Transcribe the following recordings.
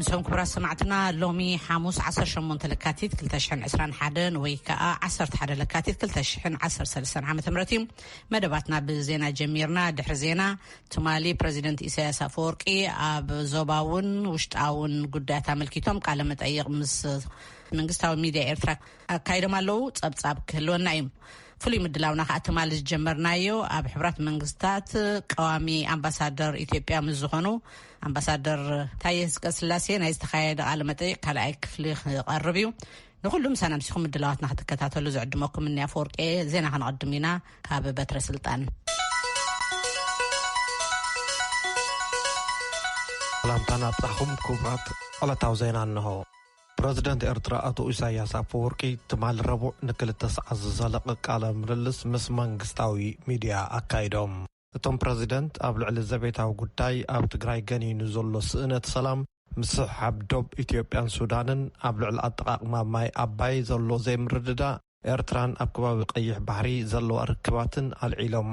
ሶም ክብራት ሰማዕትና፣ ሎሚ ሓሙስ ዓሰርተ ሸሞንተ ለካቲት ክልተ ሽሕን ዕስራን ሓደን ወይ ከኣ ዓሰርተ ሓደ ለካቲት ክልተ ሽሕን ዓሰርተ ሰለስተን ዓመተ ምህረት እዩ። መደባትና ብዜና ጀሚርና። ድሕሪ ዜና፣ ትማሊ ፕረዚደንት ኢሳያስ ኣፈወርቂ ኣብ ዞባውን ውሽጣውን ጉዳያት ኣመልኪቶም ቃለ መጠይቕ ምስ መንግስታዊ ሚድያ ኤርትራ ኣካይዶም ኣለዉ። ጸብጻብ ክህልወና እዩ። ፍሉይ ምድላውና ከኣ ትማሊ ዝጀመርናዮ ኣብ ሕቡራት መንግስታት ቀዋሚ ኣምባሳደር ኢትዮጵያ ምስ ዝኾኑ ኣምባሳደር ታየ ህዝቀ ስላሴ ናይ ዝተኻየደ ቃለ መጠይቕ ካልኣይ ክፍሊ ክቐርብ እዩ። ንኹሉ ምሳና ምሲኹም ምድላዋትና ክትከታተሉ ዝዕድመኩም እኒ ኣፈወርቂ። ዜና ከነቐድም ኢና። ካብ በትረ ስልጣን። ሰላምታና ኣብጻኹም ክቡራት። ዕለታዊ ዜና እንሆ። ፕረዚደንት ኤርትራ ኣቶ ኢሳያስ ኣፈወርቂ ትማሊ ረቡዕ ንክልተ ሰዓት ዝዘለቐ ቃለ ምልልስ ምስ መንግስታዊ ሚድያ ኣካይዶም። እቶም ፕረዚደንት ኣብ ልዕሊ ዘቤታዊ ጉዳይ፣ ኣብ ትግራይ ገኒኑ ዘሎ ስእነት ሰላም፣ ምስሕሓብ ዶብ ኢትዮጵያን ሱዳንን፣ ኣብ ልዕሊ ኣጠቓቕማ ማይ ኣባይ ዘሎ ዘይምርድዳእ፣ ኤርትራን ኣብ ከባቢ ቀይሕ ባሕሪ ዘለዋ ርክባትን ኣልዒሎም።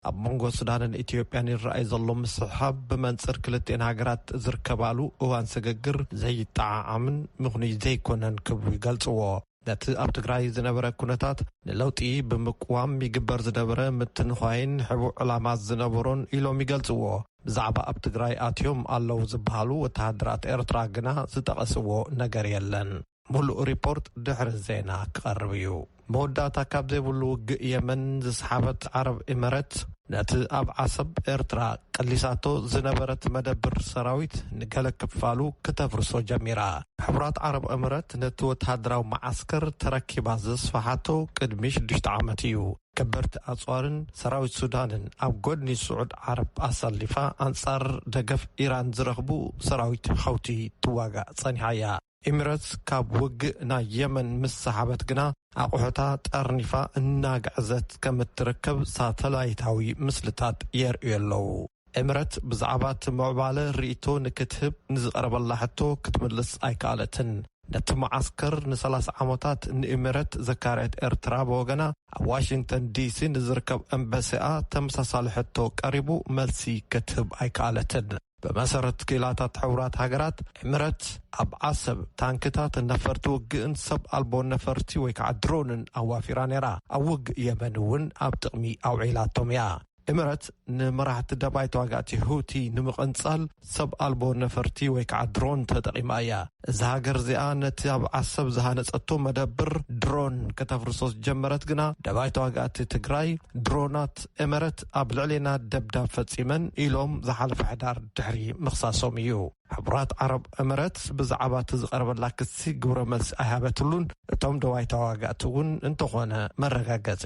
ኣብ መንጎ ሱዳንን ኢትዮጵያን ይረኣይ ዘሎ ምስሕሓብ፣ ብመንጽር ክልቲኤን ሃገራት ዝርከባሉ እዋን ስግግር ዘይጠዓዓምን ምኽኑይ ዘይኮነን ክብሉ ይገልጽዎ። ነቲ ኣብ ትግራይ ዝነበረ ኩነታት ንለውጢ ብምቅዋም ይግበር ዝነበረ ምትንዃይን ሕቡእ ዕላማ ዝነበሮን ኢሎም ይገልጽዎ። ብዛዕባ ኣብ ትግራይ ኣትዮም ኣለዉ ዝበሃሉ ወተሃደራት ኤርትራ ግና ዝጠቐስዎ ነገር የለን። ሙሉእ ሪፖርት ድሕሪ ዜና ክቐርብ እዩ። መወዳእታ ካብ ዘይብሉ ውግእ የመን ዝሰሓበት ዓረብ ኤመረት፣ ነቲ ኣብ ዓሰብ ኤርትራ ቀሊሳቶ ዝነበረት መደብር ሰራዊት ንገለ ክፋሉ ክተፍርሶ ጀሚራ። ሕቡራት ዓረብ ኤመረት ነቲ ወተሃደራዊ መዓስከር ተረኪባ ዘስፋሓቶ ቅድሚ ሽዱሽተ ዓመት እዩ። ከበድቲ ኣጽዋርን ሰራዊት ሱዳንን ኣብ ጎድኒ ስዑድ ዓረብ ኣሰሊፋ፣ ኣንጻር ደገፍ ኢራን ዝረኽቡ ሰራዊት ሐውቲ ትዋጋእ ጸኒሓ እያ። ኤሚረትስ ካብ ውግእ ናይ የመን ምስ ሰሓበት ግና፣ ኣቑሑታ ጠርኒፋ እናገዕዘት ከም እትርከብ ሳተላይታዊ ምስልታት የርእዩ ኣለዉ። ኤሚረት ብዛዕባ እቲ ምዕባለ ርእይቶ ንክትህብ ንዝቐረበላ ሕቶ ክትምልስ ኣይከኣለትን። ነቲ መዓስከር ንሰላሳ ዓመታት ንኤሚረት ዘካረየት ኤርትራ ብወገና፣ ኣብ ዋሽንግተን ዲሲ ንዝርከብ ኤምባሲኣ ተመሳሳሊ ሕቶ ቀሪቡ፣ መልሲ ክትህብ ኣይከኣለትን። ብመሰረት ክኢላታት ሕቡራት ሃገራት፣ ኤምረት ኣብ ዓሰብ ታንክታት፣ ነፈርቲ ውግእን ሰብ ኣልቦ ነፈርቲ ወይ ከዓ ድሮንን ኣዋፊራ ነይራ። ኣብ ውግእ የመን እውን ኣብ ጥቕሚ ኣውዒላቶም እያ። ኤምረት ንመራሕቲ ደባይ ተዋጋእቲ ሁቲ ንምቕንጻል ሰብ ኣልቦ ነፈርቲ ወይ ከዓ ድሮን ተጠቒማ እያ። እዛ ሃገር እዚኣ ነቲ ኣብ ዓሰብ ዝሃነጸቶ መደብር ድሮን ከተፍርሶ ዝጀመረት ግና፣ ደባይ ተዋጋእቲ ትግራይ ድሮናት ኤመረት ኣብ ልዕሌና ደብዳብ ፈጺመን ኢሎም ዝሓለፈ ሕዳር ድሕሪ ምኽሳሶም እዩ። ሕቡራት ዓረብ ኤመረት ብዛዕባ እቲ ዝቐረበላ ክሲ ግብረ መልሲ ኣይሃበትሉን። እቶም ደባይ ተዋጋእቲ እውን እንተኾነ መረጋገጺ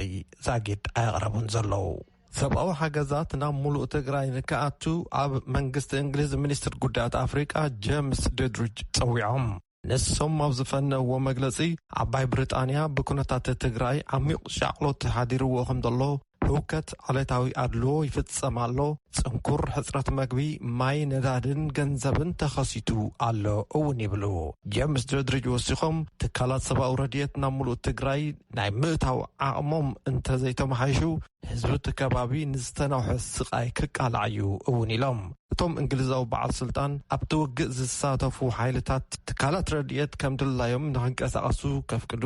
ዛጊድ ኣየቕረቡን ዘለዉ። ሰብኣዊ ሓገዛት ናብ ሙሉእ ትግራይ ንክኣቱ ኣብ መንግስቲ እንግሊዝ ሚኒስትር ጉዳያት ኣፍሪቃ ጀምስ ዶድሪጅ ጸዊዖም። ንሶም ኣብ ዝፈነዎ መግለጺ፣ ዓባይ ብሪጣንያ ብኩነታት ትግራይ ዓሚቕ ሻቕሎት ሓዲርዎ ከም ዘሎ፣ ህውከት፣ ዕለታዊ ኣድልዎ ይፍጸም ኣሎ፣ ጽንኩር ሕጽረት መግቢ፣ ማይ፣ ነዳድን ገንዘብን ተኸሲቱ ኣሎ እውን ይብሉ። ጀምስ ዶድሪጅ ወሲኾም፣ ትካላት ሰብኣዊ ረድኤት ናብ ሙሉእ ትግራይ ናይ ምእታው ዓቕሞም እንተዘይተመሓይሹ፣ ህዝቢ እቲ ከባቢ ንዝተናውሐ ስቓይ ክቃላዕ እዩ እውን ኢሎም። እቶም እንግሊዛዊ በዓል ስልጣን፣ ኣብቲ ውግእ ዝሳተፉ ሓይልታት ትካላት ረድኤት ከም ድላዮም ንኽንቀሳቐሱ ከፍቅዱ፣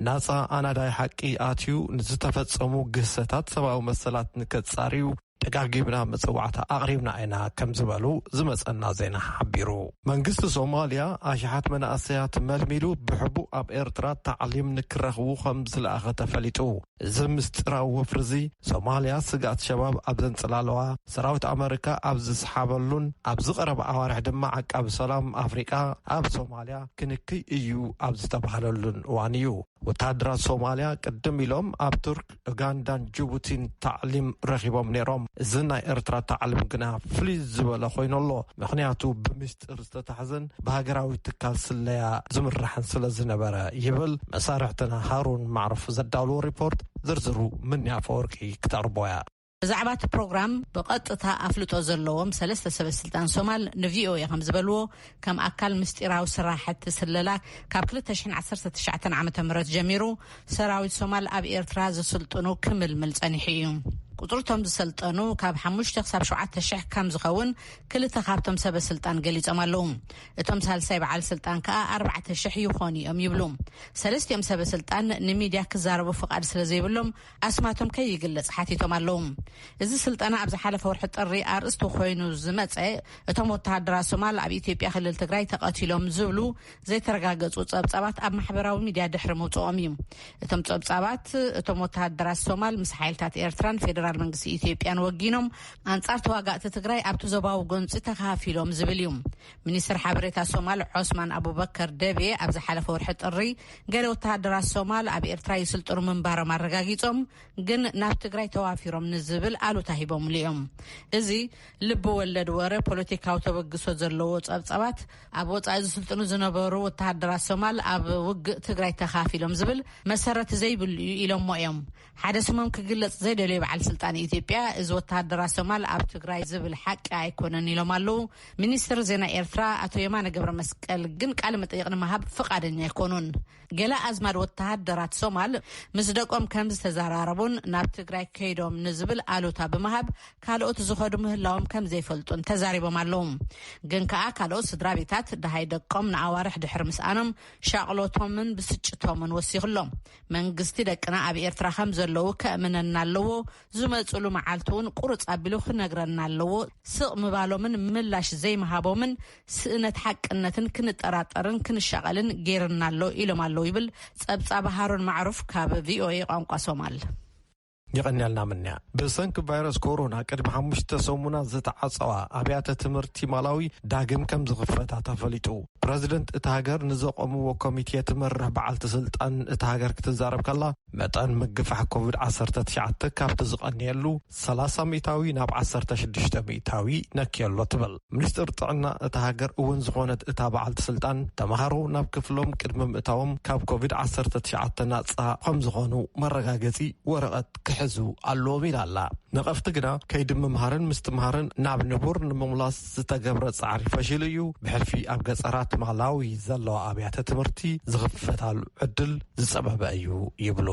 ናጻ ኣናዳይ ሓቂ ኣትዩ ንዝተፈጸሙ ግህሰታት ሰብኣዊ መሰላት ንከጻርዩ ደጋጊምና መጽዋዕታ ኣቕሪብና ኢና ከም ዝበሉ ዝመጸና ዜና ሓቢሩ። መንግስቲ ሶማልያ ኣሽሓት መናእሰያት መልሚሉ ብሕቡእ ኣብ ኤርትራ ታዕሊም ንክረኽቡ ከም ዝለኣኸ ተፈሊጡ። እዚ ምስጢራዊ ወፍሪ እዚ፣ ሶማልያ ስግኣት ሸባብ ኣብ ዘንጽላለዋ፣ ሰራዊት ኣመሪካ ኣብ ዝስሓበሉን ኣብዚ ቀረባ ኣዋርሕ ድማ ዓቃቢ ሰላም ኣፍሪቃ ኣብ ሶማልያ ክንክይ እዩ ኣብ ዝተባህለሉን እዋን እዩ። ወተሃደራት ሶማልያ ቅድም ኢሎም ኣብ ቱርክ፣ ኡጋንዳን ጅቡቲን ታዕሊም ረኺቦም ነይሮም። እዚ ናይ ኤርትራ ታዕሊም ግና ፍልይ ዝበለ ኮይኑ ኣሎ። ምኽንያቱ ብምስጢር ዝተታሕዘን ብሃገራዊ ትካል ስለያ ዝምራሕን ስለ ዝነበረ ይብል መሳርሕትና ሃሩን ማዕሩፍ ዘዳለዎ ሪፖርት። ዝርዝሩ ምንያ ኣፈወርቂ ክተቕርቦ እያ። ብዛዕባ እቲ ፕሮግራም ብቐጥታ ኣፍልጦ ዘለዎም ሰለስተ ሰበ ስልጣን ሶማል ንቪኦኤ ከም ዝበልዎ፣ ከም ኣካል ምስጢራዊ ስራሕቲ ስለላ ካብ ክልተ ሽሕን ዓሰርተ ትሽዓተን ዓመተ ምህረት ጀሚሩ ሰራዊት ሶማል ኣብ ኤርትራ ዝስልጥኑ ክምልምል ጸኒሑ እዩ። ቁፅርቶም ዝሰልጠኑ ካብ ሓሙሽተ ክሳብ ሸውዓተ ሽሕ ከም ዝኸውን ክልተ ካብቶም ሰበ ስልጣን ገሊጾም ኣለዉ። እቶም ሳልሳይ በዓል ስልጣን ከኣ ኣርባዕተ ሽሕ ይኾኑ እዮም ይብሉ። ሰለስቲኦም ሰበ ስልጣን ንሚድያ ክዛረቡ ፍቓድ ስለ ዘይብሎም ኣስማቶም ከይግለጽ ሓቲቶም ኣለዉ። እዚ ስልጠና ኣብ ዝሓለፈ ወርሒ ጥሪ ኣርእስቲ ኮይኑ ዝመጸ፣ እቶም ወተሃደራት ሶማል ኣብ ኢትዮጵያ ክልል ትግራይ ተቐቲሎም ዝብሉ ዘይተረጋገጹ ጸብጻባት ኣብ ማሕበራዊ ሚድያ ድሕሪ ምውጽኦም እዩ። እቶም ጸብጻባት፣ እቶም ወተሃደራት ሶማል ምስ ሓይልታት ኤርትራን ፌደራል መንግስቲ ኢትዮጵያን ወጊኖም ኣንጻር ተዋጋእቲ ትግራይ ኣብቲ ዞባዊ ጎንጺ ተኻፊሎም ዝብል እዩ። ሚኒስትር ሓበሬታ ሶማል ዖስማን ኣቡበከር ደቤ ኣብ ዝሓለፈ ወርሒ ጥሪ፣ ገለ ወተሃደራት ሶማል ኣብ ኤርትራ ይስልጥኑ ምንባሮም ኣረጋጊጾም፣ ግን ናብ ትግራይ ተዋፊሮም ንዝብል ኣሉታ ሂቦምሉ እዮም። እዚ ልቢ ወለድ ወረ ፖለቲካዊ ተበግሶ ዘለዎ ጸብጻባት፣ ኣብ ወጻኢ ዝስልጥኑ ዝነበሩ ወተሃደራት ሶማል ኣብ ውግእ ትግራይ ተኻፊሎም ዝብል መሰረት ዘይብሉ እዩ ኢሎሞ እዮም። ሓደ ስሞም ክግለጽ ዘይደለዩ በዓል ስልጣን ኢትዮጵያ፣ እዚ ወተሃደራት ሶማል ኣብ ትግራይ ዝብል ሓቂ ኣይኮነን ኢሎም ኣለዉ። ሚኒስትር ዜና ኤርትራ ኣቶ የማነ ገብረ መስቀል ግን ቃለ መጠይቕ ንምሃብ ፍቓደኛ ኣይኮኑን። ገለ ኣዝማድ ወተሃደራት ሶማል ምስ ደቆም ከም ዝተዘራረቡን ናብ ትግራይ ከይዶም ንዝብል ኣሉታ ብምሃብ ካልኦት ዝኸዱ ምህላዎም ከም ዘይፈልጡን ተዛሪቦም ኣለዉ። ግን ከኣ ካልኦት ስድራ ቤታት ደሃይ ደቆም ንኣዋርሕ ድሕሪ ምስኣኖም ሻቕሎቶምን ብስጭቶምን ወሲኹሎም። መንግስቲ ደቅና ኣብ ኤርትራ ከም ዘለዉ ከእምነና ኣለዎ፣ ዝመጽሉ መዓልቲ እውን ቁርጽ ኣቢሉ ክነግረና ኣለዎ። ስቕ ምባሎምን ምላሽ ዘይምሃቦምን ስእነት ሓቅነትን ክንጠራጠርን ክንሻቐልን ገይርና ኣሎ ኢሎም ኣለዉ ይብል ጸብጻብ ሃሩን ማዕሩፍ ካብ ቪኦኤ ቋንቋ ሶማል። የቐንያልና ምንያ። ብሰንኪ ቫይረስ ኮሮና ቅድሚ ሓሙሽተ ሰሙናት ዝተዓጸዋ ኣብያተ ትምህርቲ ማላዊ ዳግም ከም ዝኽፈታ ተፈሊጡ። ፕረዚደንት እታ ሃገር ንዘቖምዎ ኮሚቴ ትመርሕ በዓልቲ ስልጣን እታ ሃገር ክትዛረብ ከላ፣ መጠን ምግፋሕ ኮቪድ ዓሰርተ ትሽዓተ ካብቲ ዝቐንየሉ ሰላሳ ሚእታዊ ናብ ዓሰርተ ሽዱሽተ ሚእታዊ ነክዮ ኣሎ ትብል። ሚኒስትር ጥዕና እታ ሃገር እውን ዝኾነት እታ በዓልቲ ስልጣን፣ ተምሃሮ ናብ ክፍሎም ቅድሚ ምእታዎም ካብ ኮቪድ ዓሰርተ ትሽዓተ ናጻ ከም ዝኾኑ መረጋገጺ ወረቐት ክሕዙ ኣለዎም ኢላ ኣላ። ነቐፍቲ ግና ከይዲ ምምሃርን ምስትምሃርን ናብ ንቡር ንምምላስ ዝተገብረ ጻዕሪ ፈሺሉ እዩ። ብሕልፊ ኣብ ገጸራት ማላዊ ዘለዋ ኣብያተ ትምህርቲ ዝኽፈታሉ ዕድል ዝጸበበ እዩ ይብሉ።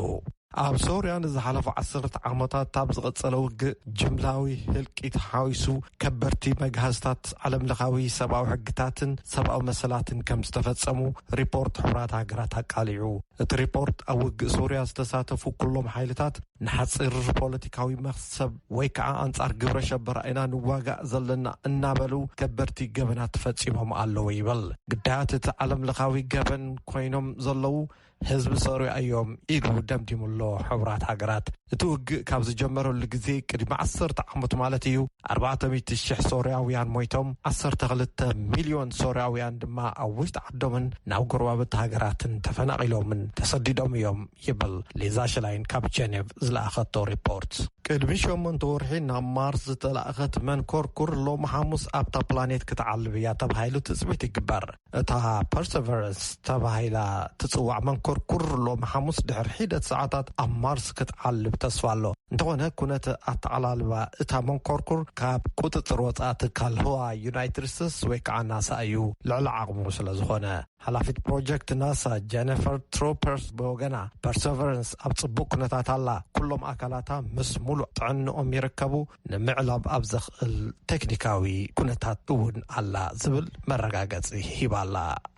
ኣብ ሶርያ ንዝሓለፉ ዓሰርተ ዓመታት ኣብ ዝቐጸለ ውግእ ጅምላዊ ህልቂት ሓዊሱ ከበድቲ መግሃስታት ዓለምለኻዊ ሰብኣዊ ሕግታትን ሰብኣዊ መሰላትን ከም ዝተፈጸሙ ሪፖርት ሕቡራት ሃገራት ኣቃሊዑ። እቲ ሪፖርት ኣብ ውግእ ሶርያ ዝተሳተፉ ኩሎም ሓይልታት ንሓጺር ፖለቲካዊ መኽሰብ ወይ ከዓ ኣንጻር ግብረ ሸበራ ኢና ንዋጋእ ዘለና እናበሉ ከበድቲ ገበናት ፈጺሞም ኣለዉ ይብል። ግዳያት እቲ ዓለምለኻዊ ገበን ኮይኖም ዘለዉ ህዝቢ ሶርያ እዮም ኢሉ ደምዲሙ ኣሎ። ሕቡራት ሃገራት እቲ ውግእ ካብ ዝጀመረሉ ግዜ ቅድሚ ዓሰርተ ዓመት ማለት እዩ፣ ኣርባዕተ ሚእቲ ሽሕ ሶርያውያን ሞይቶም፣ ዓሰርተ ክልተ ሚልዮን ሶርያውያን ድማ ኣብ ውሽጢ ዓዶምን ናብ ጎረባብቲ ሃገራትን ተፈናቒሎምን ተሰዲዶም እዮም ይብል ሊዛ ሽላይን ካብ ጀኔቭ ዝለኣኸቶ ሪፖርት። ቅድሚ ሸሞንተ ወርሒ ናብ ማርስ ዝተላእኸት መንኮርኩር ሎሚ ሓሙስ ኣብታ ፕላኔት ክትዓልብ እያ ተባሂሉ ትጽቢት ይግበር። እታ ፐርሰቨረንስ ተባሂላ ትጽዋዕ መንኮርኩር ሎሚ ሓሙስ ድሕሪ ሒደት ሰዓታት ኣብ ማርስ ክትዓልብ ተስፋ ኣሎ። እንተኾነ ኩነት ኣተዓላልባ እታ መንኮርኩር ካብ ቁጽጽር ወጻኢ ትካል ህዋ ዩናይትድ ስቴትስ ወይ ከዓ ናሳ እዩ፣ ልዕሊ ዓቕሙ ስለ ዝኾነ። ሓላፊት ፕሮጀክት ናሳ ጀነፈር ትሮፐርስ ብወገና፣ ፐርሰቨረንስ ኣብ ጽቡቕ ኩነታት ኣላ፣ ኩሎም ኣካላታ ምስ ሙሉእ ጥዕንኦም ይርከቡ፣ ንምዕላብ ኣብ ዘኽእል ቴክኒካዊ ኩነታት እውን ኣላ ዝብል መረጋገጺ ሂባ ኣላ።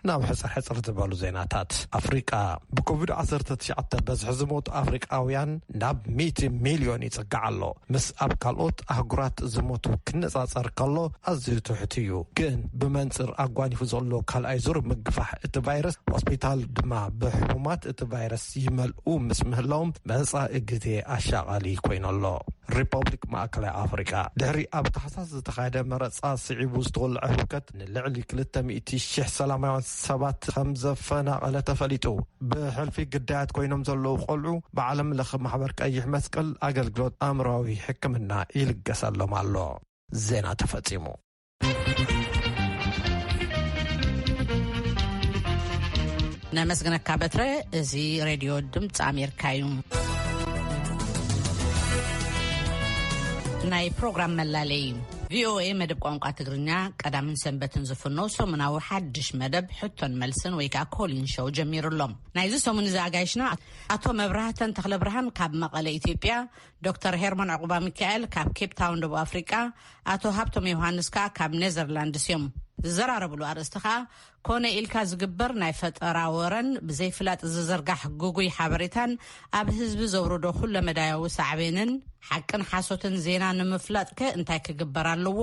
ናብ ሕጽር ሕጽር ዝበሉ ዜናታት ኣፍሪቃ። ብኮቪድ ዓሰርተ ትሽዓተ በዝሒ ዝሞቱ ኣፍሪቃውያን ናብ ሚእቲ ሚልዮን ይጽጋዕ ኣሎ። ምስ ኣብ ካልኦት ኣህጉራት ዝሞቱ ክነጻጸር ከሎ ኣዝዩ ትሑት እዩ። ግን ብመንጽር ኣጓኒፉ ዘሎ ካልኣይ ዙር ምግፋሕ እቲ ቫይረስ፣ ሆስፒታል ድማ ብሕሙማት እቲ ቫይረስ ይመልኡ ምስ ምህላዎም መጻኢ ግዜ ኣሻቓሊ ኮይኑ ኣሎ። ሪፐብሊክ ማእከላይ ኣፍሪቃ ድሕሪ ኣብ ታሕሳስ ዝተኻየደ መረጻ ስዒቡ ዝተወልዐ ህውከት ንልዕሊ ክልተ ሚእቲ ሽሕ ሰላማውያን ሰባት ከም ዘፈናቐለ ተፈሊጡ። ብሕልፊ ግዳያት ኮይኖም ዘለዉ ቆልዑ ብዓለም ለኸ ማሕበር ቀይሕ መስቀል ኣገልግሎት ኣእምሮዊ ሕክምና ይልገሰሎም ኣሎ። ዜና ተፈጺሙ። ነመስግነካ በትረ። እዚ ሬድዮ ድምፂ ኣሜሪካ እዩ። ናይ ፕሮግራም መላለይ። ቪኦኤ መደብ ቋንቋ ትግርኛ ቀዳምን ሰንበትን ዝፍኖ ሰሙናዊ ሓድሽ መደብ ሕቶን መልስን ወይ ከዓ ኮሊን ሾው ጀሚሩ ኣሎ። ናይዚ ሰሙን እዚ ኣጋይሽና ኣቶ መብራህተን ተኽለ ብርሃን ካብ መቐለ ኢትዮጵያ፣ ዶክተር ሄርሞን ዕቁባ ሚካኤል ካብ ኬፕ ታውን ደቡብ ኣፍሪቃ፣ ኣቶ ሃብቶም ዮሃንስ ከዓ ካብ ኔዘርላንድስ እዮም። ዝዘራረብሉ ኣርእስቲ ከዓ ኮነ ኢልካ ዝግበር ናይ ፈጠራ ወረን ብዘይፍላጥ ዝዝርጋሕ ግጉይ ሓበሬታን ኣብ ህዝቢ ዘውርዶ ኩለመዳያዊ ሳዕቤንን ሓቅን ሓሶትን ዜና ንምፍላጥከ እንታይ ክግበር ኣለዎ?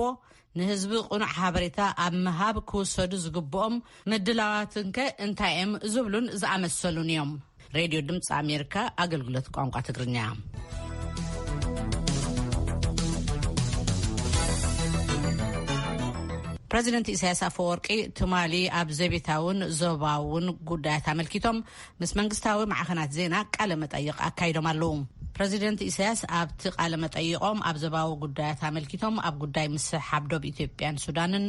ንህዝቢ ቅኑዕ ሓበሬታ ኣብ ምሃብ ክውሰዱ ዝግብኦም ምድላዋትንከ እንታይ እዮም? ዝብሉን ዝኣመሰሉን እዮም። ሬድዮ ድምፂ ኣሜሪካ ኣገልግሎት ቋንቋ ትግርኛ። ፕረዚደንት ኢሳያስ ኣፈወርቂ ትማሊ ኣብ ዘቤታውን ዞባውን ጉዳያት ኣመልኪቶም ምስ መንግስታዊ ማዕኸናት ዜና ቃለ መጠይቕ ኣካይዶም ኣለዉ። ፕረዚደንት ኢሳያስ ኣብቲ ቃለ መጠይቖም ኣብ ዞባዊ ጉዳያት ኣመልኪቶም ኣብ ጉዳይ ምስሕሓብ ዶብ ኢትዮጵያን ሱዳንን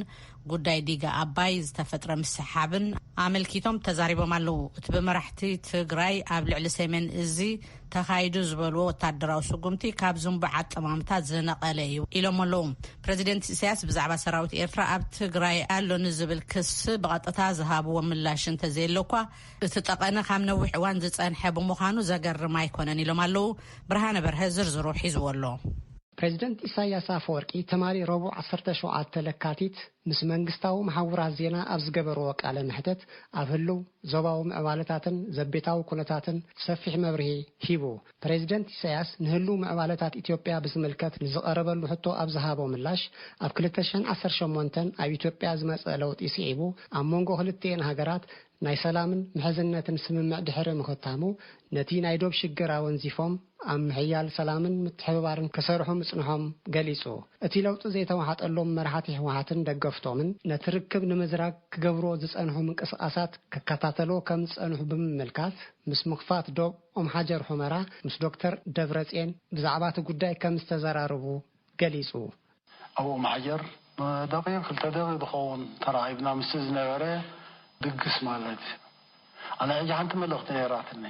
ጉዳይ ዲጋ ኣባይ ዝተፈጥረ ምስሕሓብን ኣመልኪቶም ተዛሪቦም ኣለዉ። እቲ ብመራሕቲ ትግራይ ኣብ ልዕሊ ሰሜን እዚ ተኻይዱ ዝበልዎ ወታደራዊ ስጉምቲ ካብ ዝንቡዕ ኣጠማምታ ዝነቐለ እዩ ኢሎም ኣለዉ። ፕረዚደንት ኢሳያስ ብዛዕባ ሰራዊት ኤርትራ ኣብ ትግራይ ኣሎ ንዝብል ክስ ብቐጥታ ዝሃብዎ ምላሽ እንተዘየሎ እኳ፣ እቲ ጠቐነ ካብ ነዊሕ እዋን ዝጸንሐ ብምዃኑ ዘገርም ኣይኮነን ኢሎም ኣለዉ። ብርሃነ በርሀ ዝርዝሩ ሒዝዎ ኣሎ። ፕሬዚደንት ኢሳያስ ኣፈወርቂ ትማሊ ረቡዕ ዓሰርተ ሸውዓተ ለካቲት ምስ መንግስታዊ መሓውራት ዜና ኣብ ዝገበርዎ ቃለ መሕተት፣ ኣብ ህልው ዞባዊ ምዕባለታትን ዘቤታዊ ኩነታትን ሰፊሕ መብርሂ ሂቡ። ፕሬዚደንት ኢሳያስ ንህልው ምዕባለታት ኢትዮጵያ ብዝምልከት ንዝቐረበሉ ሕቶ ኣብ ዝሃቦ ምላሽ፣ ኣብ ክልተ ሽሕን ዓሰርተ ሸሞንተን ኣብ ኢትዮጵያ ዝመጸ ለውጢ ስዒቡ፣ ኣብ መንጎ ክልቲኤን ሃገራት ናይ ሰላምን ምሕዝነትን ስምምዕ ድሕሪ ምኽታሙ፣ ነቲ ናይ ዶብ ሽግር ኣወንዚፎም ኣብ ምሕያል ሰላምን ምትሕብባርን ክሰርሑ ምጽንሖም ገሊጹ። እቲ ለውጢ ዘይተዋሓጠሎም መራሕቲ ህወሓትን ደገፍቶምን፣ ነቲ ርክብ ንምዝራግ ክገብርዎ ዝጸንሑ ምንቅስቓሳት ክከታተልዎ ከም ዝጸንሑ ብምምልካት፣ ምስ ምኽፋት ዶብ ኦም ሓጀር ሑመራ ምስ ዶክተር ደብረጽዮን ብዛዕባ እቲ ጉዳይ ከም ዝተዘራረቡ ገሊጹ። ኣብ ኦም ሓጀር ንደቂቕ ክልተ ደቂቕ ዝኸውን ተራኺብና ምስቲ ዝነበረ ድግስ ማለት እዩ። ኣነ ሕጂ ሓንቲ መልእኽቲ ነይራትኒ።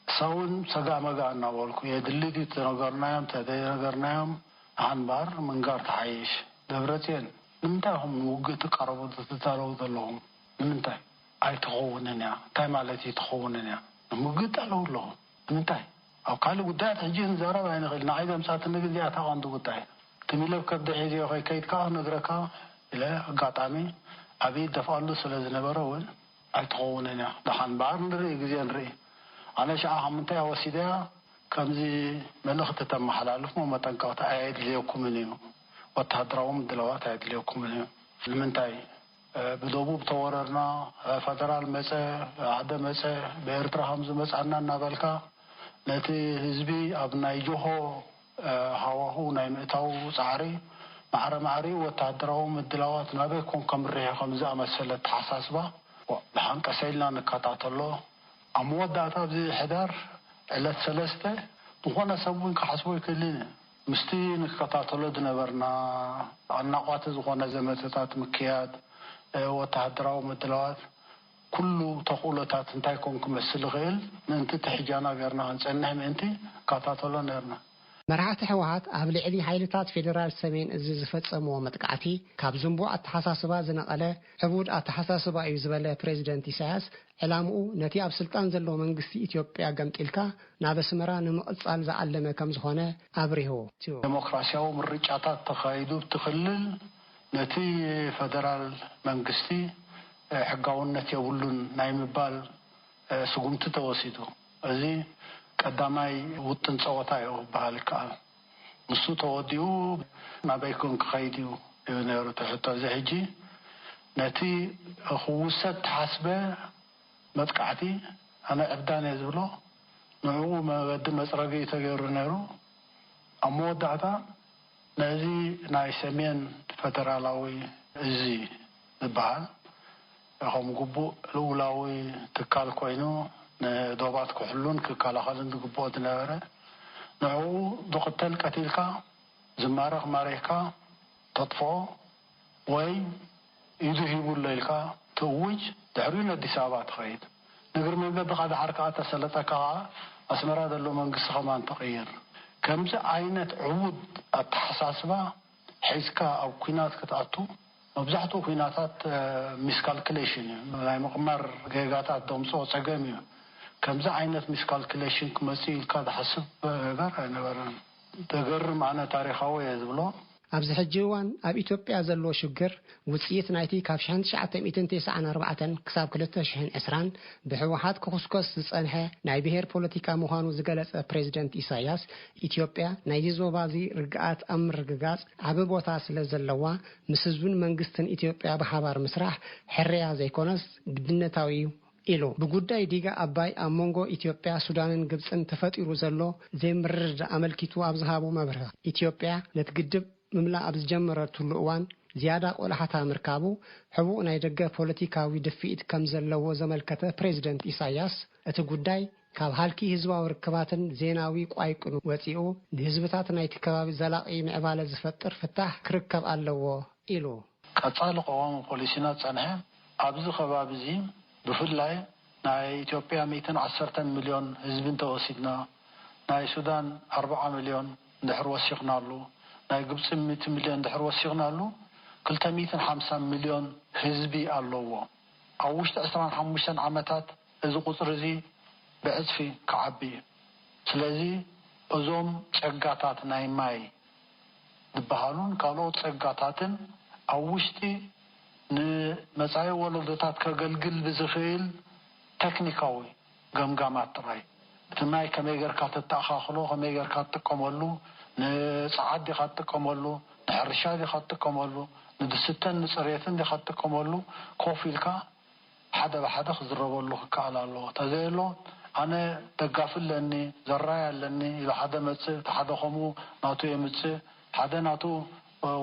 እሳ እውን ሰጋእ መጋእ እናበልኩ፣ የድሊ ድዩ እቲ ነገርናዮም፣ እንተ ዘይነገርናዮም፣ ንሓንባር ምንጋር ትሓይሽ። ደብረጽዮን፣ ንምንታይ ኢኹም ንውግእ ትቃረቡ ትዳለዉ ዘለኹም? ንምንታይ? ኣይትኸውንን እያ። እንታይ ማለት እዩ ትኸውንን እያ? ንምውግእ ትዳለዉ ኣለኹም። ንምንታይ? ኣብ ካልእ ጉዳያት ሕጂ ክንዛረብ ኣይንኽእል። ንዓይ ዘምጻትኒ ግን እዚኣ እታ ቀንዲ ጉዳይ። ትም ኢለ ብከብዲ ሒዘዮ ከይከይድ ከኣ ክነግረካ ኢለ ኣጋጣሚ ኣብ ኢድ ደፍኣሉ ስለ ዝነበረ እውን ኣይትኸውንን እያ። ደሓን እምበኣር ንርኢ፣ ግዜ ንርኢ። ኣነ ሽዓ ካብ ምንታይ እያ ወሲደያ? ከምዚ መልእኽቲ ተመሓላልፉ መጠንቀቕታ ኣየድልየኩምን እዩ። ወተሃደራዊ ምድላዋት ኣየድልየኩምን እዩ። ንምንታይ? እ፣ ብደቡብ ተወረርና፣ እ፣ ፈደራል መጸ፣ ዓደ መጸ፣ ብኤርትራ ከም ዝመጻና እናበልካ ነቲ ህዝቢ ኣብ ናይ ጆሆ፣ እ፣ ሃዋሁ ናይ ምእታው ጻዕሪ ማዕረ ማዕሪኡ ወተሃደራዊ ምድላዋት ናበይ ኮን ከምርሕ ከም ዝኣመሰለ ኣተሓሳስባ ብሓንቀሰ ኢልና ንከታተሎ። ኣብ መወዳእታ ኣብዚ ሕዳር ዕለት ሰለስተ ዝኾነ ሰብ እውን ክሓስቦ ኣይክእልን እዩ። ምስቲ ንከታተሎ ዝነበርና ኣናቋቲ ዝኾነ ዘመተታት ምክያድ፣ እ፣ ወተሃደራዊ ምድላዋት፣ ኩሉ ተኽእሎታት እንታይ ኮን ክመስል ይኽእል ምእንቲ ትሕጃና ጌርና ክንጸንሕ ምእንቲ ንከታተሎ ነርና። መራሕቲ ህወሓት ኣብ ልዕሊ ሓይልታት ፌደራል ሰሜን እዚ ዝፈጸምዎ መጥቃዕቲ ካብ ዝንቡዕ ኣተሓሳስባ ዝነቐለ ዕቡድ ኣተሓሳስባ እዩ ዝበለ ፕሬዚደንት ኢሳያስ፣ ዕላምኡ ነቲ ኣብ ስልጣን ዘሎ መንግስቲ ኢትዮጵያ ገምጢልካ ናብ ኣስመራ ንምቕጻል ዝዓለመ ከም ዝኾነ ኣብሪሁ። ዴሞክራሲያዊ ምርጫታት ተኻይዱ ኣብቲ ክልል ነቲ ፈደራል መንግስቲ፣ እ፣ ሕጋውነት የብሉን ናይ ምባል፣ እ፣ ስጉምቲ ተወሲዱ። እዚ ቀዳማይ ውጥን ጸወታ እዩ ክበሃል ይከኣል። ንሱ ተወዲኡ ናበይ ኮን ክኸይድ እዩ እዩ ነይሩ እቲ ሕቶ። እዚ ሕጂ ነቲ ክውሰድ ተሓስበ መጥቃዕቲ ኣነ ዕብዳን እየ ዝብሎ። ንዕኡ መገዲ መጽረጊ እዩ ተገይሩ ነይሩ። ኣብ መወዳእታ ነዚ ናይ ሰሜን ፈደራላዊ እዚ ዝበሃል ከም ግቡእ ልኡላዊ ትካል ኮይኑ ንዶባት ክሕሉን ክከላኸልን ዝግብኦ ዝነበረ፣ ንዕኡ ዝቕተል ቀቲልካ፣ ዝማረኽ ማሪኽካ ተጥፍኦ ወይ ኢዱ ሂቡ ኣሎ ኢልካ ትእውጅ፣ ድሕሪኡ ነዲስ ኣበባ ትኸይድ። ንእግሪ መንገድኻ ደሓር ከኣ ተሰለጠካ ከኣ ኣስመራ ዘሎ መንግስቲ ከማን ትቕይር። ከምዚ ዓይነት ዕቡድ ኣተሓሳስባ ሒዝካ ኣብ ኲናት ክትኣቱ፣ መብዛሕትኡ ኲናታት ሚስካልኩሌሽን እዩ። ናይ ምቕማር ጌጋታት ደምፅኦ ፀገም እዩ። ከምዚ ዓይነት ሚስካልኩሌሽን ክመፅእ ኢልካ ዝሓስብ ነገር ኣይነበረን። ደገርም፣ ኣነ ታሪኻዊ እየ ዝብሎ። ኣብዚ ሕጂ እዋን ኣብ ኢትዮጵያ ዘሎ ሽግር ውፅኢት ናይቲ ካብ ሽሕን ትሽዓተ ሚእትን ተስዓን ኣርባዕተን ክሳብ ክልተ ሽሕን ዕስራን ብህወሓት ክኹስኮስ ዝፀንሐ ናይ ብሄር ፖለቲካ ምዃኑ ዝገለፀ ፕሬዚደንት ኢሳያስ፣ ኢትዮጵያ ናይዚ ዞባ እዚ ርግኣት ኣብ ምርግጋፅ ዓቢ ቦታ ስለ ዘለዋ፣ ምስ ህዝብን መንግስትን ኢትዮጵያ ብሓባር ምስራሕ ሕርያ ዘይኮነስ ግድነታዊ እዩ ኢሉ። ብጉዳይ ዲጋ ኣባይ ኣብ መንጎ ኢትዮጵያ፣ ሱዳንን ግብፅን ተፈጢሩ ዘሎ ዘይምርድዳእ ኣመልኪቱ ኣብ ዝሃቦ መብርሂ፣ ኢትዮጵያ ነቲ ግድብ ምምላእ ኣብ ዝጀመረትሉ እዋን ዝያዳ ቆላሕታ ምርካቡ፣ ሕቡእ ናይ ደገ ፖለቲካዊ ድፍኢት ከም ዘለዎ ዘመልከተ ፕሬዚደንት ኢሳያስ፣ እቲ ጉዳይ ካብ ሃልኪ ህዝባዊ ርክባትን ዜናዊ ቋይቅኑ ወፂኡ፣ ንህዝብታት ናይቲ ከባቢ ዘላቒ ምዕባለ ዝፈጥር ፍታሕ ክርከብ ኣለዎ ኢሉ። ቀጻሊ ቀዋሚ ፖሊሲና ዝጸንሐ፣ ኣብዚ ከባቢ እዚ ብፍላይ ናይ ኢትዮጵያ ሚእትን ዓሰርተን ሚልዮን ህዝቢ እንተወሲድና፣ ናይ ሱዳን ኣርብዓ ሚልዮን እንድሕር ወሲኽናሉ፣ ናይ ግብጺ ሚእቲ ሚልዮን እንድሕር ወሲኽናሉ፣ ክልተ ሚእትን ሓምሳን ሚልዮን ህዝቢ ኣለዎ። ኣብ ውሽጢ ዕስራን ሓሙሽተን ዓመታት እዚ ቁጽሪ እዚ ብዕጽፊ ክዓቢ እዩ። ስለዚ እዞም ጸጋታት ናይ ማይ ዝበሃሉን ካልኦት ጸጋታትን ኣብ ውሽጢ ንመጻኢ ወለዶታት ከገልግል ብዝኽእል ተክኒካዊ ገምጋማት ጥራይ፣ እቲ ማይ ከመይ ጌርካ ተተኣኻኽሎ፣ ከመይ ጌርካ ትጥቀመሉ፣ ንጸዓት ዲኻ ትጥቀመሉ፣ ንሕርሻ ዲኻ ትጥቀመሉ፣ ንድስተን ንጽሬትን ዲኻ ትጥቀመሉ፣ ኮፍ ኢልካ ሓደ ብሓደ ክዝረበሉ ክከኣል ኣለዎ። ተዘየሎ ኣነ ደጋፊ ኣለኒ፣ ዘራይ ኣለኒ ኢሉ ሓደ መጽእ፣ እቲ ሓደ ከምኡ ናቱ የምጽእ፣ ሓደ ናቱ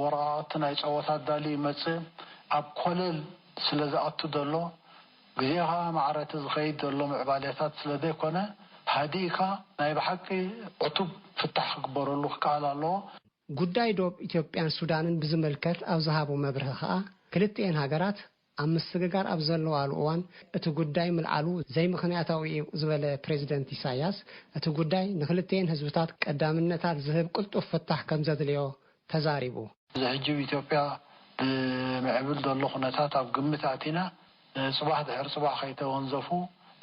ወረቓቕቲ ናይ ጸወታ ኣዳልዩ ይመጽእ። ኣብ ኮለል ስለ ዝኣቱ ዘሎ፣ ግዜ ኸኣ ማዕረ እቲ ዝኸይድ ዘሎ ምዕባሌታት ስለ ዘይኮነ፣ ሃዲእካ ናይ ብሓቂ ዕቱብ ፍታሕ ክግበረሉ ክከኣል ኣለዎ። ጉዳይ ዶብ ኢትዮጵያን ሱዳንን ብዝምልከት ኣብ ዝሃቦ መብርሂ ኸኣ፣ ክልቲኤን ሃገራት ኣብ ምስግጋር ኣብ ዘለዋሉ እዋን እቲ ጉዳይ ምልዓሉ ዘይምኽንያታዊ እዩ ዝበለ ፕሬዚደንት ኢሳያስ፣ እቲ ጉዳይ ንክልቲኤን ህዝብታት ቀዳምነታት ዝህብ ቅልጡፍ ፍታሕ ከም ዘድልዮ ተዛሪቡ። እዚ ሕጂ ኣብ ኢትዮጵያ ብምዕብል ዘሎ ኩነታት ኣብ ግምት ኣእቲና፣ ንጽባሕ ድሕሪ ጽባሕ ከይተወንዘፉ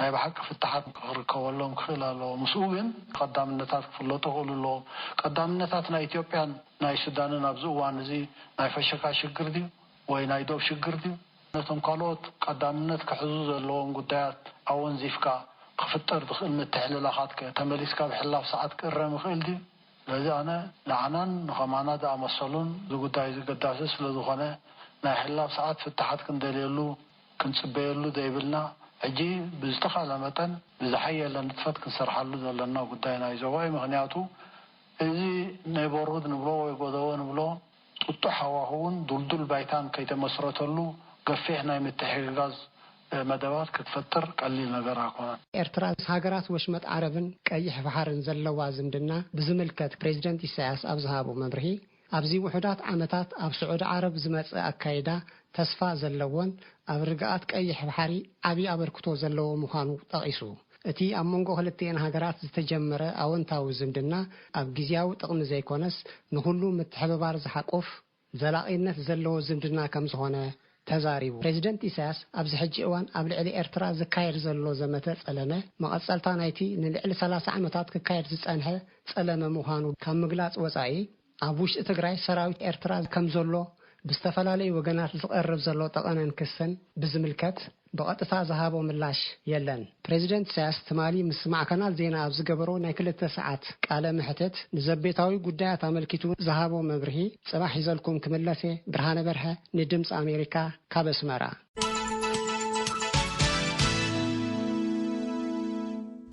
ናይ ብሓቂ ፍታሓት ክርከበሎም ክኽእል ኣለዎ። ምስኡ ግን ቀዳምነታት ክፍለጡ ክኽእሉ ኣለዎም። ቀዳምነታት ናይ ኢትዮጵያን ናይ ሱዳንን ኣብዚ እዋን እዚ ናይ ፈሸካ ሽግር ድዩ ወይ ናይ ዶብ ሽግር ድዩ? ነቶም ካልኦት ቀዳምነት ክሕዙ ዘለዎም ጉዳያት ኣወንዚፍካ ክፍጠር ዝኽእል ምትሕልላኻት ከ ተመሊስካ ብሕላፍ ሰዓት ክእረም ይኽእል ድዩ? ስለዚ ኣነ ንዓናን ንኸማና ዝኣመሰሉን እዚ ጉዳይ እዚ ኣገዳሲ ስለ ዝኾነ ናይ ሕላፍ ሰዓት ፍታሓት ክንደልየሉ ክንጽበየሉ ዘይብልና ሕጂ ብዝተኻእለ መጠን ብዝሓየለ ንጥፈት ክንሰርሓሉ ዘለና ጉዳይ ናይ ዞባ እዩ። ምኽንያቱ እዚ ኔበርሁድ ንብሎ ወይ ጎደቦ ንብሎ ጥጡሕ ሃዋህውን ዱልዱል ባይታን ከይተመስረተሉ ገፊሕ ናይ ምትሕግጋዝ መደባት ክትፈጥር ቀሊል ነገር ኣይኮነን። ኤርትራ ምስ ሃገራት ወሽመጥ ዓረብን ቀይሕ ባሕርን ዘለዋ ዝምድና ብዝምልከት ፕሬዚደንት ኢሳያስ ኣብ ዝሃቦ መብርሂ፣ ኣብዚ ውሑዳት ዓመታት ኣብ ስዑዲ ዓረብ ዝመጸ ኣካይዳ ተስፋ ዘለዎን ኣብ ርግኣት ቀይሕ ባሕሪ ዓቢ ኣበርክቶ ዘለዎ ምዃኑ ጠቒሱ፣ እቲ ኣብ መንጎ ክልቲኤን ሃገራት ዝተጀመረ ኣወንታዊ ዝምድና ኣብ ግዝያዊ ጥቕሚ ዘይኮነስ ንኹሉ ምትሕብባር ዝሓቁፍ ዘላቒነት ዘለዎ ዝምድና ከም ዝኾነ ተዛሪቡ። ፕሬዚደንት ኢሳያስ ኣብዚ ሕጂ እዋን ኣብ ልዕሊ ኤርትራ ዝካየድ ዘሎ ዘመተ ጸለመ መቐጸልታ ናይቲ ንልዕሊ ሰላሳ ዓመታት ክካየድ ዝጸንሐ ጸለመ ምዃኑ ካብ ምግላጽ ወጻኢ፣ ኣብ ውሽጢ ትግራይ ሰራዊት ኤርትራ ከም ዘሎ ብዝተፈላለዩ ወገናት ዝቐርብ ዘሎ ጠቐነን ክስን ብዝምልከት ብቐጥታ ዝሃቦ ምላሽ የለን። ፕሬዚደንት ኢሳያስ ትማሊ ምስ ማዕከናት ዜና ኣብ ዝገበሮ ናይ ክልተ ሰዓት ቃለ መሕትት ንዘቤታዊ ጉዳያት ኣመልኪቱ ዝሃቦ መብርሂ ጽባሕ ሒዘልኩም ክምለስ እየ። ብርሃነ በርሀ ንድምፂ ኣሜሪካ ካብ ኣስመራ።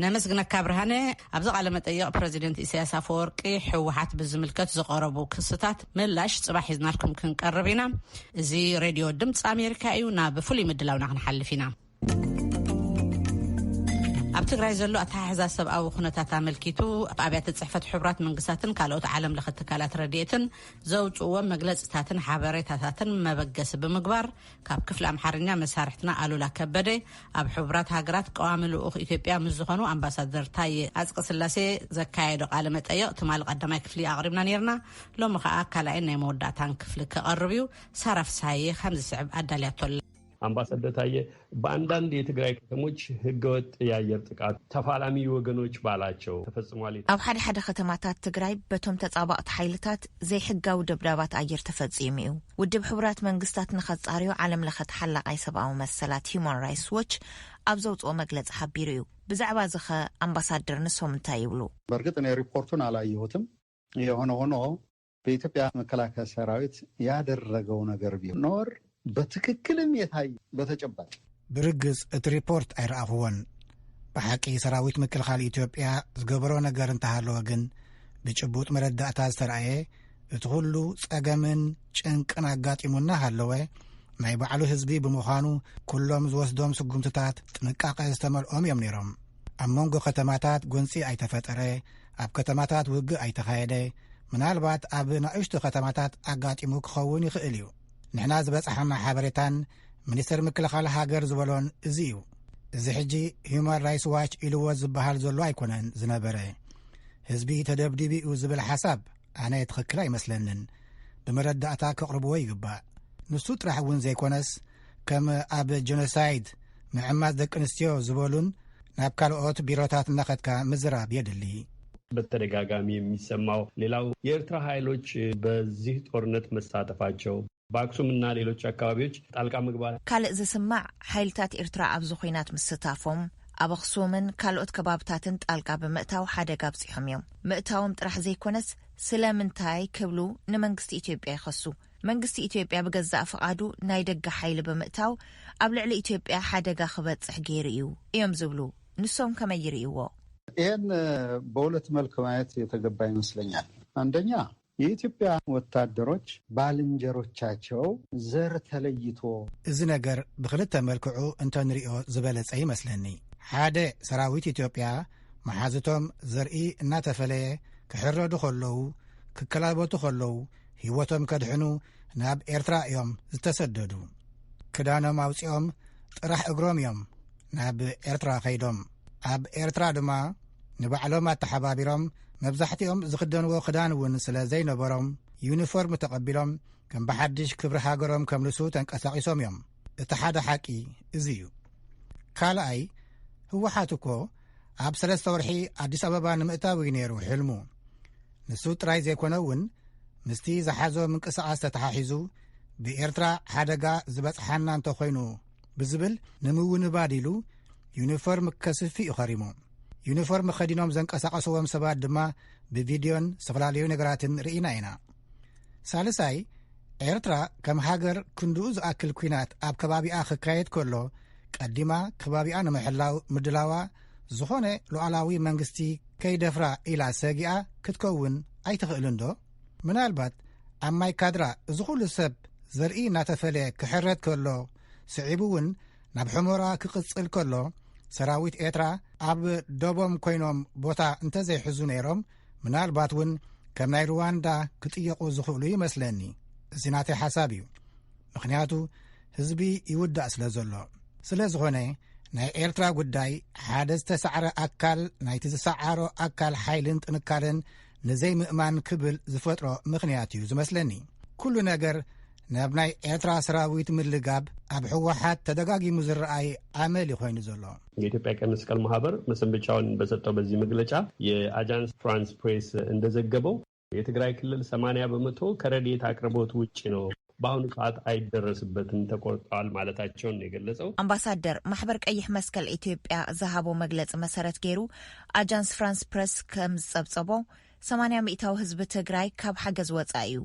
ነመስግነካ ብርሃነ። ኣብዚ ቃለ መጠይቕ ፕረዚደንት ኢሳያስ ኣፈወርቂ ህወሓት ብዝምልከት ዝቐረቡ ክስታት ምላሽ ጽባሕ ሒዝናልኩም ክንቀርብ ኢና። እዚ ሬድዮ ድምፂ ኣሜሪካ እዩ። ናብ ፍሉይ ምድላውና ክንሓልፍ ኢና። ኣብ ትግራይ ዘሎ ኣተሓሕዛ ሰብኣዊ ኩነታት ኣመልኪቱ፣ ኣብ ኣብያተ ጽሕፈት ሕቡራት መንግስታትን ካልኦት ዓለም ለኸ ትካላት ረድኤትን ዘውጽእዎ መግለጽታትን ሓበሬታታትን መበገሲ ብምግባር፣ ካብ ክፍሊ ኣምሓርኛ መሳርሕትና ኣሉላ ከበደ ኣብ ሕቡራት ሃገራት ቀዋሚ ልኡኽ ኢትዮጵያ ምስ ዝኾኑ ኣምባሳደር ታየ ኣጽቀ ስላሴ ዘካየዶ ቃለ መጠየቕ ትማሊ ቀዳማይ ክፍሊ ኣቕሪብና ነይርና። ሎሚ ኸኣ ካልኣይን ናይ መወዳእታን ክፍሊ ክቐርብ እዩ። ሳራ ፍስሃየ ከም ዝስዕብ ኣዳልያቶ ኣላ። ኣምባሳደር ታየ፣ በአንዳንድ የትግራይ ከተሞች ህገወጥ የአየር ጥቃት ተፋላሚ ወገኖች ባላቸው ተፈጽሟል። ኣብ ሓደ ሓደ ከተማታት ትግራይ በቶም ተጻባእቲ ሓይልታት ዘይሕጋዊ ደብዳባት ኣየር ተፈጺሙ እዩ። ውድብ ሕቡራት መንግስታት ንኸጻርዮ ዓለም ለኸ ተሓላቓይ ሰብኣዊ መሰላት ሂዩማን ራይትስ ዎች ኣብ ዘውጽኦ መግለጺ ሓቢሩ እዩ። ብዛዕባ እዚ ኸ ኣምባሳደር ንሶም እንታይ ይብሉ? በእርግጥ እኔ ሪፖርቱን አላየሁትም። የሆነ ሆኖ በኢትዮጵያ መከላከያ ሰራዊት ያደረገው ነገር ቢኖር በትክክልም የታየ በተጨባጭ ብርግጽ እቲ ሪፖርት ኣይረኣኽዎን። ብሓቂ ሰራዊት ምክልኻል ኢትዮጵያ ዝገበሮ ነገር እንተሃለወ ግን፣ ብጭቡጥ መረዳእታ ዝተረኣየ፣ እቲ ኩሉ ጸገምን ጭንቅን ኣጋጢሙና ሃለወ፣ ናይ ባዕሉ ህዝቢ ብምዃኑ፣ ኩሎም ዝወስዶም ስጉምትታት ጥንቃቐ ዝተመልኦም እዮም ነይሮም። ኣብ መንጎ ከተማታት ጎንጺ ኣይተፈጠረ፣ ኣብ ከተማታት ውግእ ኣይተኻየደ። ምናልባት ኣብ ናእሽቱ ከተማታት ኣጋጢሙ ክኸውን ይኽእል እዩ። ንሕና ዝበጻሓና ሓበሬታን ሚኒስተር ምክልኻል ሃገር ዝበሎን እዚ እዩ። እዚ ሕጂ ሂዩማን ራይትስ ዋች ኢልዎ ዝበሃል ዘሎ ኣይኮነን ዝነበረ። ህዝቢ ተደብዲቡ እዩ ዝብል ሓሳብ ኣነ ትኽክል ኣይመስለንን። ብመረዳእታ ከቕርብዎ ይግባእ። ንሱ ጥራሕ እውን ዘይኮነስ፣ ከም ኣብ ጀኖሳይድ፣ ምዕማጽ ደቂ ኣንስትዮ ዝበሉን ናብ ካልኦት ቢሮታት እናኸድካ ምዝራብ የድሊ። በተደጋጋሚ የሚሰማው ሌላው የኤርትራ ኃይሎች በዚህ ጦርነት መሳተፋቸው፣ በአክሱምና ሌሎች አካባቢዎች ጣልቃ መግባት። ካልእ ዝስማዕ፣ ሓይልታት ኤርትራ ኣብዚ ኹናት ምስታፎም፣ ኣብ ኣኽሱምን ካልኦት ከባብታትን ጣልቃ ብምእታው ሓደጋ ኣብጺሖም እዮም። ምእታዎም ጥራሕ ዘይኮነስ፣ ስለምንታይ ክብሉ ንመንግስቲ ኢትዮጵያ ይኸሱ። መንግስቲ ኢትዮጵያ ብገዛእ ፍቓዱ ናይ ደገ ሓይሊ ብምእታው ኣብ ልዕሊ ኢትዮጵያ ሓደጋ ክበጽሕ ገይሩ እዩ እዮም ዝብሉ። ንሶም ከመይ ይርእይዎ? ይህን በሁለት መልክ ማየት የተገባ ይመስለኛል። አንደኛ፣ የኢትዮጵያ ወታደሮች ባልንጀሮቻቸው ዘር ተለይቶ እዚ ነገር ብኽልተ መልክዑ እንተንሪኦ ዝበለጸ ይመስለኒ። ሓደ፣ ሰራዊት ኢትዮጵያ መሓዝቶም ዘርኢ እናተፈለየ ክሕረዱ ከለዉ፣ ክከላበቱ ከለዉ፣ ህይወቶም ከድሕኑ ናብ ኤርትራ እዮም ዝተሰደዱ። ክዳኖም ኣውጺኦም ጥራሕ እግሮም እዮም ናብ ኤርትራ ከይዶም። ኣብ ኤርትራ ድማ ንባዕሎም ኣተሓባቢሮም፣ መብዛሕትኦም ዝኽደንዎ ክዳን እውን ስለ ዘይነበሮም፣ ዩኒፎርም ተቐቢሎም ከም ብሓድሽ ክብሪ ሃገሮም ከምልሱ ተንቀሳቒሶም እዮም። እቲ ሓደ ሓቂ እዚ እዩ። ካልኣይ፣ ህወሓት እኮ ኣብ ሰለስተ ወርሒ ኣዲስ ኣበባ ንምእታው እዩ ነይሩ ሕልሙ። ንሱ ጥራይ ዘይኮነ እውን፣ ምስቲ ዝሓዞ ምንቅስቓስ ተተሓሒዙ፣ ብኤርትራ ሓደጋ ዝበጽሓና እንተኾይኑ ብዝብል ንምውንባድ ኢሉ ዩኒፎርም ከስፊ እዩ ኸሪሙ። ዩኒፎርም ኸዲኖም ዘንቀሳቐስዎም ሰባት ድማ ብቪድዮን ዝተፈላለዩ ነገራትን ርኢና ኢና። ሳልሳይ፣ ኤርትራ ከም ሃገር ክንድኡ ዝኣክል ኲናት ኣብ ከባቢኣ ክካየድ ከሎ፣ ቀዲማ ከባቢኣ ንምሕላው ምድላዋ ዝኾነ ሉዓላዊ መንግስቲ ከይደፍራ ኢላ ሰጊኣ ክትከውን ኣይትኽእልን ዶ? ምናልባት ኣብ ማይ ካድራ እዚ ኩሉ ሰብ ዘርኢ እናተፈለየ ክሕረድ ከሎ፣ ስዒቡ እውን ናብ ሑመራ ክቕጽል ከሎ፣ ሰራዊት ኤርትራ ኣብ ደቦም ኮይኖም ቦታ እንተዘይሕዙ ነይሮም፣ ምናልባት እውን ከም ናይ ሩዋንዳ ክጥየቑ ዝኽእሉ ይመስለኒ። እዚ ናተይ ሓሳብ እዩ። ምኽንያቱ ህዝቢ ይውዳእ ስለ ዘሎ። ስለ ዝኾነ ናይ ኤርትራ ጉዳይ ሓደ ዝተሳዕረ ኣካል ናይቲ ዝሰዓሮ ኣካል ሓይልን ጥንካረን ንዘይምእማን ክብል ዝፈጥሮ ምኽንያት እዩ ዝመስለኒ። ኩሉ ነገር ናብ ናይ ኤርትራ ሰራዊት ምልጋብ ኣብ ህወሓት ተደጋጊሙ ዝረኣይ ኣመል እዩ ኮይኑ ዘሎ። የኢትዮጵያ ቀይ መስቀል ማህበር መሰንበቻውን በሰጠው በዚህ መግለጫ፣ የአጃንስ ፍራንስ ፕሬስ እንደዘገበው፣ የትግራይ ክልል ሰማንያ በመቶ ከረድኤት አቅርቦት ውጭ ነው፣ በአሁኑ ሰዓት አይደረስበትም፣ ተቆርጠዋል ማለታቸውን ነው የገለጸው። ኣምባሳደር፣ ማሕበር ቀይሕ መስቀል ኢትዮጵያ ዝሃቦ መግለጺ መሰረት ገይሩ፣ ኣጃንስ ፍራንስ ፕረስ ከም ዝጸብጸቦ፣ ሰማንያ ሚእታዊ ህዝቢ ትግራይ ካብ ሓገዝ ወጻኢ እዩ።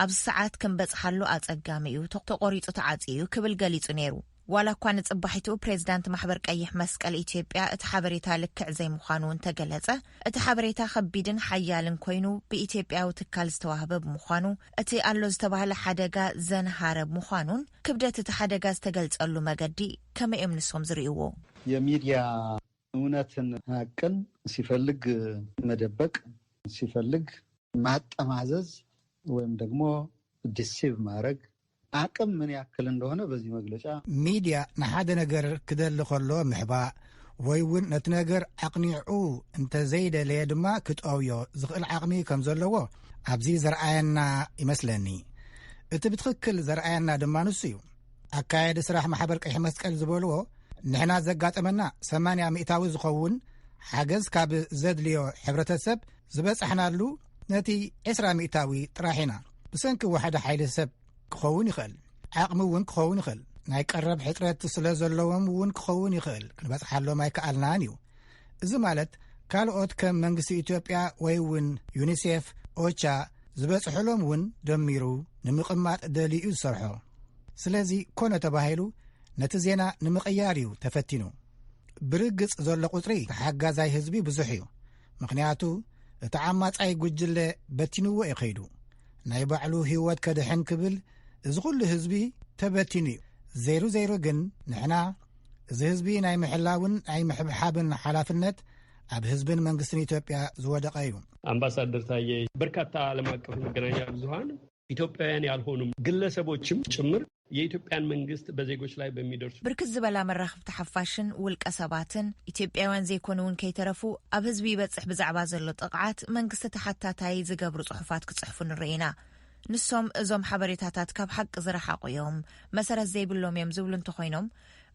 ኣብዚ ሰዓት ክንበጽሓሉ ኣጸጋሚ እዩ፣ ተ-፣ ተቖሪጹ ተዓጽዩ እዩ ክብል ገሊጹ ነይሩ። ዋላ እኳ ንጽባሒቱ ፕሬዝዳንት ማሕበር ቀይሕ መስቀል ኢትዮጵያ እቲ ሓበሬታ ልክዕ ዘይምዃኑ እንተገለጸ፣ እቲ ሓበሬታ ከቢድን ሓያልን ኮይኑ ብኢትዮጵያዊ ትካል ዝተዋህበ ብምዃኑ፣ እቲ ኣሎ ዝተባህለ ሓደጋ ዘንሃረ ምዃኑን ክብደት እቲ ሓደጋ ዝተገልጸሉ መገዲ ከመይ እዮም ንሶም ዝርእይዎ? የሚዲያ እውነትን ሀቅን ሲፈልግ መደበቅ፣ ሲፈልግ ማጠማዘዝ ወይም ደግሞ ዲሲቭ ማድረግ አቅም ምን ያክል እንደሆነ በዚህ መግለጫ። ሚድያ ንሓደ ነገር ክደሊ ከሎ ምሕባእ ወይ እውን ነቲ ነገር ኣቕኒዑ እንተዘይደለየ ድማ ክጠውዮ ዝኽእል ዓቕሚ ከም ዘለዎ ኣብዚ ዘርኣየና ይመስለኒ። እቲ ብትኽክል ዘርኣየና ድማ ንሱ እዩ። ኣካየዲ ስራሕ ማሕበር ቀይሕ መስቀል ዝበልዎ፣ ንሕና ዘጋጠመና ሰማንያ ሚእታዊ ዝኸውን ሓገዝ ካብ ዘድልዮ ሕብረተሰብ ዝበጻሕናሉ ነቲ ዕስራ ሚእታዊ ጥራሕ ኢና። ብሰንኪ ዋሕዲ ሓይሊ ሰብ ክኸውን ይኽእል፣ ዓቕሚ እውን ክኸውን ይኽእል፣ ናይ ቀረብ ሕጽረት ስለ ዘለዎም እውን ክኸውን ይኽእል፣ ክንበጽሓሎም ኣይከኣልናን እዩ። እዚ ማለት ካልኦት ከም መንግስቲ ኢትዮጵያ ወይ እውን ዩኒሴፍ፣ ኦቻ ዝበጽሕሎም እውን ደሚሩ ንምቕማጥ ደልዩ እዩ ዝሰርሖ። ስለዚ ኮነ ተባሂሉ ነቲ ዜና ንምቕያር እዩ ተፈቲኑ። ብርግጽ ዘሎ ቁጽሪ ተሓጋዛይ ህዝቢ ብዙሕ እዩ። ምኽንያቱ እቲ ዓማጻይ ጉጅለ በቲንዎ እዩ ከይዱ። ናይ ባዕሉ ህይወት ከድሕን ክብል እዚ ኩሉ ህዝቢ ተበቲኑ እዩ። ዘይሩ ዘይሩ ግን ንሕና እዚ ህዝቢ ናይ ምሕላውን ናይ ምሕብሓብን ሓላፍነት ኣብ ህዝብን መንግስትን ኢትዮጵያ ዝወደቐ እዩ። ኣምባሳደር ታየ፣ በርካታ ዓለም ኣቀፍ መገናኛ ብዙሃን ኢትዮጵያውያን ያልሆኑም ግለሰቦችም ጭምር የኢትዮጵያን መንግስት በዜጎች ላይ በሚደርሱ ብርክት ዝበላ መራኽብቲ ሓፋሽን ውልቀ ሰባትን ኢትዮጵያውያን ዘይኮኑ እውን ከይተረፉ ኣብ ህዝቢ ይበጽሕ ብዛዕባ ዘሎ ጥቕዓት መንግስቲ ተሓታታይ ዝገብሩ ጽሑፋት ክጽሕፉ ንርኢ ኢና። ንሶም እዞም ሓበሬታታት ካብ ሓቂ ዝረሓቑ እዮም፣ መሰረት ዘይብሎም እዮም ዝብሉ እንተኾይኖም፣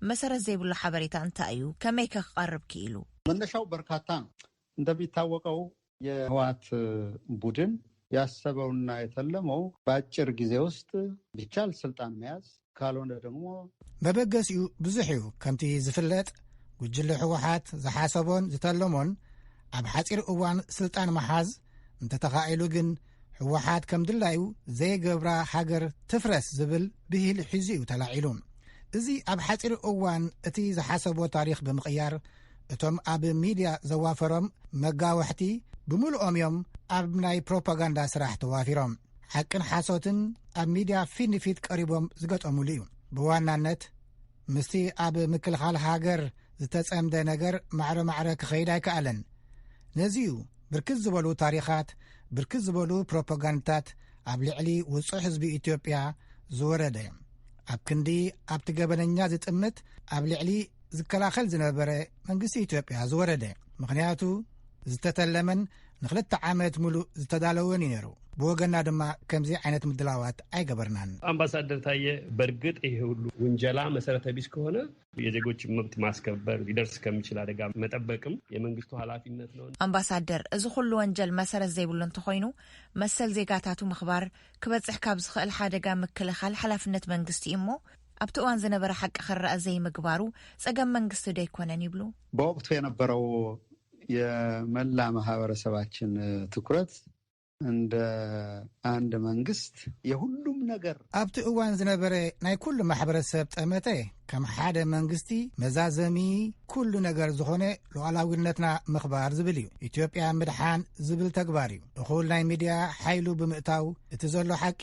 መሰረት ዘይብሉ ሓበሬታ እንታይ እዩ? ከመይከ ክቐርብ ክኢሉ? መነሻው በርካታ ነው። እንደሚታወቀው የህወሓት ቡድን ያሰበውና የተለመው በአጭር ጊዜ ውስጥ ቢቻል ስልጣን መያዝ ካልሆነ ደግሞ መበገሲኡ ብዙሕ እዩ። ከምቲ ዝፍለጥ ጉጅለ ህወሓት ዝሓሰቦን ዝተለሞን ኣብ ሓፂር እዋን ስልጣን መሓዝ፣ እንተተኻኢሉ ግን ህወሓት ከም ድላዩ ዘይገብራ ሃገር ትፍረስ ዝብል ብሂል ሒዙ እዩ ተላዒሉ። እዚ ኣብ ሓፂር እዋን እቲ ዝሓሰቦ ታሪኽ ብምቕያር እቶም ኣብ ሚድያ ዘዋፈሮም መጋወሕቲ ብምልኦም እዮም ኣብ ናይ ፕሮፓጋንዳ ስራሕ ተዋፊሮም። ሓቅን ሓሶትን ኣብ ሚድያ ፊት ንፊት ቀሪቦም ዝገጠሙሉ እዩ። ብዋናነት ምስቲ ኣብ ምክልኻል ሃገር ዝተጸምደ ነገር ማዕረ ማዕረ ክኸይድ ኣይከኣለን። ነዚ እዩ ብርክት ዝበሉ ታሪኻት፣ ብርክት ዝበሉ ፕሮፓጋንዳታት ኣብ ልዕሊ ውጹዕ ህዝቢ ኢትዮጵያ ዝወረደ። ኣብ ክንዲ ኣብቲ ገበነኛ ዝጥምት ኣብ ልዕሊ ዝከላኸል ዝነበረ መንግስቲ ኢትዮጵያ ዝወረደ። ምኽንያቱ ዝተተለመን ንክልተ ዓመት ሙሉእ ዝተዳለወን እዩ ነይሩ። ብወገና ድማ ከምዚ ዓይነት ምድላዋት ኣይገበርናን። ኣምባሳደር ታየ፣ በእርግጥ ይሄ ሁሉ ውንጀላ መሰረተ ቢስ ከሆነ የዜጎችን መብት ማስከበር፣ ሊደርስ ከሚችል አደጋ መጠበቅም የመንግስቱ ኃላፊነት ነው። ኣምባሳደር፣ እዚ ኩሉ ወንጀል መሰረት ዘይብሉ እንተኾይኑ፣ መሰል ዜጋታቱ ምኽባር፣ ክበጽሕ ካብ ዝኽእል ሓደጋ ምክልኻል ሓላፍነት መንግስቲ እዩ እሞ፣ ኣብቲ እዋን ዝነበረ ሓቂ ክረኣ ዘይምግባሩ ጸገም መንግስቲ ዶ ኣይኮነን ይብሉ? በወቅቱ የነበረው የመላ ማህበረሰባችን ትኩረት እንደ አንድ መንግስት የሁሉም ነገር ኣብቲ እዋን ዝነበረ ናይ ኩሉ ማሕበረሰብ ጠመተ ከም ሓደ መንግስቲ መዛዘሚ ኩሉ ነገር ዝኾነ ሉዓላዊነትና ምኽባር ዝብል እዩ። ኢትዮጵያ ምድሓን ዝብል ተግባር እዩ። እኹል ናይ ሚድያ ሓይሉ ብምእታው እቲ ዘሎ ሓቂ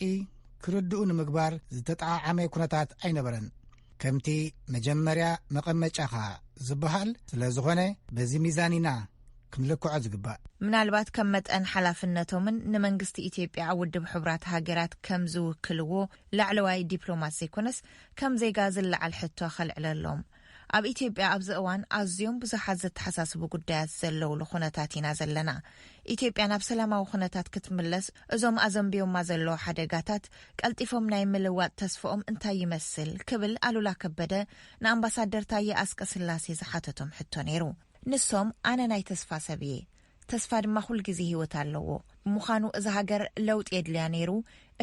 ክርድኡ ንምግባር ዝተጠዓዓመ ኩነታት ኣይነበረን። ከምቲ መጀመርያ መቐመጫኻ ዝበሃል ስለ ዝኾነ በዚ ሚዛን ኢና ክንልክዖ ዝግባእ። ምናልባት ከም መጠን ሓላፍነቶምን ንመንግስቲ ኢትዮጵያ ኣብ ውድብ ሕቡራት ሃገራት ከም ዝውክልዎ ላዕለዋይ ዲፕሎማት ዘይኮነስ ከም ዜጋ ዝለዓል ሕቶ ከልዕለሎም። ኣብ ኢትዮጵያ ኣብዚ እዋን ኣዝዮም ብዙሓት ዘተሓሳስቡ ጉዳያት ዘለውሉ ኩነታት ኢና ዘለና። ኢትዮጵያ ናብ ሰላማዊ ኩነታት ክትምለስ እዞም ኣዘንብዮማ ዘለዉ ሓደጋታት ቀልጢፎም ናይ ምልዋጥ ተስፋኦም እንታይ ይመስል ክብል ኣሉላ ከበደ ንኣምባሳደር ታየ ኣስቀስላሴ ዝሓተቶም ሕቶ ነይሩ። ንሶም ኣነ ናይ ተስፋ ሰብ እየ፣ ተስፋ ድማ ኩል ግዜ ህይወት ኣለዎ። ብምዃኑ እዛ ሃገር ለውጢ የድልያ ነይሩ።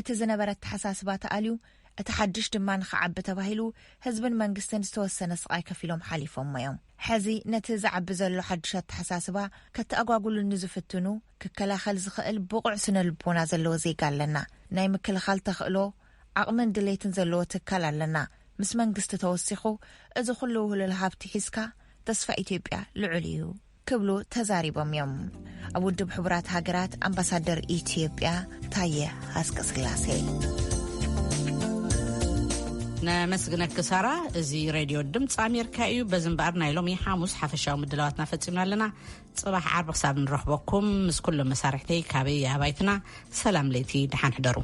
እቲ ዝነበረ ኣተሓሳስባ ተኣልዩ፣ እቲ ሓድሽ ድማ ንኽዓቢ ተባሂሉ ህዝብን መንግስትን ዝተወሰነ ስቓይ ከፊሎም ሓሊፎሞ እዮም። ሕዚ ነቲ ዝዓቢ ዘሎ ሓድሽ ኣተሓሳስባ ከተኣጓጉሉ ንዝፍትኑ ክከላኸል ዝኽእል ብቑዕ ስነ ልቦና ዘለዎ ዜጋ ኣለና። ናይ ምክልኻል ተኽእሎ፣ ዓቕምን ድሌትን ዘለዎ ትካል ኣለና። ምስ መንግስቲ ተወሲኹ እዚ ኩሉ ውህሉል ሃብቲ ሒዝካ ተስፋ ኢትዮጵያ ልዑል እዩ ክብሉ ተዛሪቦም እዮም። ኣብ ውድብ ሕቡራት ሃገራት ኣምባሳደር ኢትዮጵያ ታየ ሃስቀስላሴ። ነመስግነኪ ሳራ። እዚ ሬድዮ ድምፂ ኣሜሪካ እዩ። በዚ እምበኣር ናይ ሎሚ ሓሙስ ሓፈሻዊ ምድላዋትና ፈፂምና ኣለና። ፅባሕ ዓርቢ ክሳብ ንረኽበኩም ምስ ኩሎም መሳርሕተይ ካበይ ኣባይትና ሰላም ለይቲ፣ ደሓን ሕደሩ።